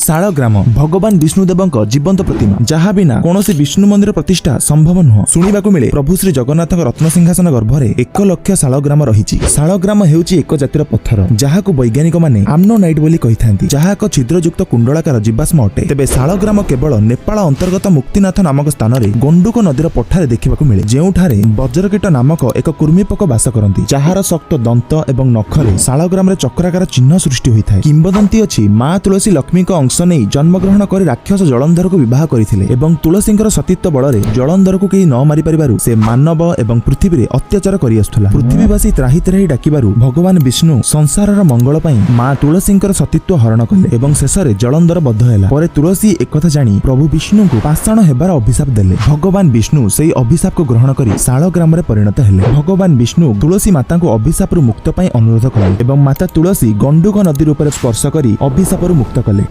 ଶାଳଗ୍ରାମ ଭଗବାନ ବିଷ୍ଣୁଦେବଙ୍କ ଜୀବନ୍ତ ପ୍ରତିମା, ଯାହା ବିନା କୌଣସି ବିଷ୍ଣୁ ମନ୍ଦିର ପ୍ରତିଷ୍ଠା ସମ୍ଭବ ନୁହଁ। ଶୁଣିବାକୁ ମିଳେ, ପ୍ରଭୁ ଶ୍ରୀ ଜଗନ୍ନାଥଙ୍କ ରତ୍ନ ସିଂହାସନ ଗର୍ଭରେ 1 ଲକ୍ଷ ଶାଳଗ୍ରାମ ରହିଛି। ଶାଳଗ୍ରାମ ହେଉଛି ଏକ ଜାତିର ପଥର, ଯାହାକୁ ବୈଜ୍ଞାନିକମାନେ ଆମ୍ମୋନାଇଟ୍ ବୋଲି କହିଥାନ୍ତି, ଯାହା ଏକ ଛିଦ୍ରଯୁକ୍ତ କୁଣ୍ଡଳାକାର ଜୀବାଶ୍ମ ଅଟେ। ତେବେ ଶାଳଗ୍ରାମ କେବଳ ନେପାଳ ଅନ୍ତର୍ଗତ ମୁକ୍ତିନାଥ ନାମକ ସ୍ଥାନରେ ଗଣ୍ଡୁକ ନଦୀର ପଠାରେ ଦେଖିବାକୁ ମିଳେ, ଯେଉଁଠାରେ ବଜ୍ରକୀଟ ନାମକ ଏକ କୁର୍ମିପୋକ ବାସ କରନ୍ତି, ଯାହାର ଶକ୍ତ ଦନ୍ତ ଏବଂ ନଖରେ ଶାଳଗ୍ରାମରେ ଚକ୍ରାକାର ଚିହ୍ନ ସୃଷ୍ଟି ହୋଇଥାଏ। କିମ୍ବଦନ୍ତୀ ଅଛି, ମା ତୁଳସୀ ଲକ୍ଷ୍ମୀଙ୍କ ଅଂଶ ନେଇ ଜନ୍ମଗ୍ରହଣ କରି ରାକ୍ଷସ ଜଳନ୍ଧରକୁ ବିବାହ କରିଥିଲେ ଏବଂ ତୁଳସୀଙ୍କର ସତୀତ୍ୱ ବଳରେ ଜଳନ୍ଧରକୁ କେହି ନ ମାରିପାରିବାରୁ ସେ ମାନବ ଏବଂ ପୃଥିବୀରେ ଅତ୍ୟାଚାର କରିଆସୁଥିଲା। ପୃଥିବୀବାସୀ ତ୍ରାହି ତ୍ରାହି ଡାକିବାରୁ ଭଗବାନ ବିଷ୍ଣୁ ସଂସାରର ମଙ୍ଗଳ ପାଇଁ ମା ତୁଳସୀଙ୍କର ସତୀତ୍ୱ ହରଣ କଲେ ଏବଂ ଶେଷରେ ଜଳନ୍ଧର ବଧ ହେଲା ପରେ ତୁଳସୀ ଏକଥା ଜାଣି ପ୍ରଭୁ ବିଷ୍ଣୁଙ୍କୁ ପାଷାଣ ହେବାର ଅଭିଶାପ ଦେଲେ। ଭଗବାନ ବିଷ୍ଣୁ ସେହି ଅଭିଶାପକୁ ଗ୍ରହଣ କରି ଶାଳଗ୍ରାମରେ ପରିଣତ ହେଲେ। ଭଗବାନ ବିଷ୍ଣୁ ତୁଳସୀ ମାତାଙ୍କୁ ଅଭିଶାପରୁ ମୁକ୍ତ ପାଇଁ ଅନୁରୋଧ କଲେ ଏବଂ ମାତା ତୁଳସୀ ଗଣ୍ଡୁକ ନଦୀ ରୂପରେ ସ୍ପର୍ଶ କରି ଅଭିଶାପରୁ ମୁକ୍ତ କଲେ।